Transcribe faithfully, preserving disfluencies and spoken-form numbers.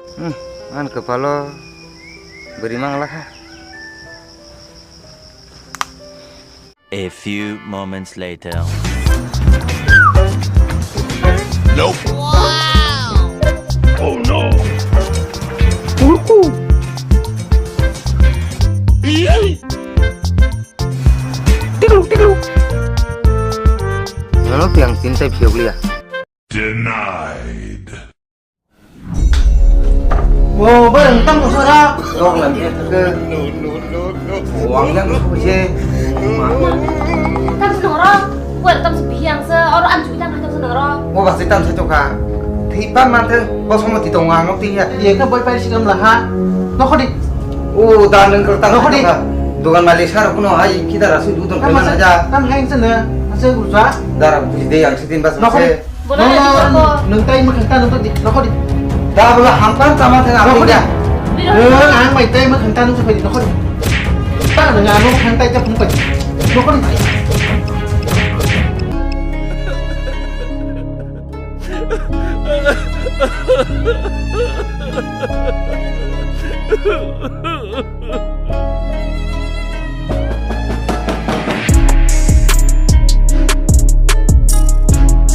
Hmm, ani kwpalo bwrwi mangla kha. A few moments later. Nope. Oh no. Tikluk, tikluk. Nono tiang tin tai phiok liya. Denied. O, barang tam ko sara. Dok lam dia ke. Wang yang ko se. Tam se noro. Buat tam se biang se. Oro am chui tam tam se noro. O ba se tam se to ka. Thi pa man te. Bo somo ti tong ang ti ya. Ye ka boy pai si kam la ha. Nokhodi. O da nang ko tam. Nokhodi. Dogan malik sar kuno ai kita rasu du tong. Tam hai se na. Ase gurja. Dara buji de yang se tin ba. Nokhodi. Bola no, no, no, no, nung tai mwkhang ta nung di, nokho di. Da bola hampang tama thang nokho di. Nung ang mai tai mwkhang ta nung phai di, nokho di. Ta nung ang mwkhang tai ta phung phai di. Nokho di.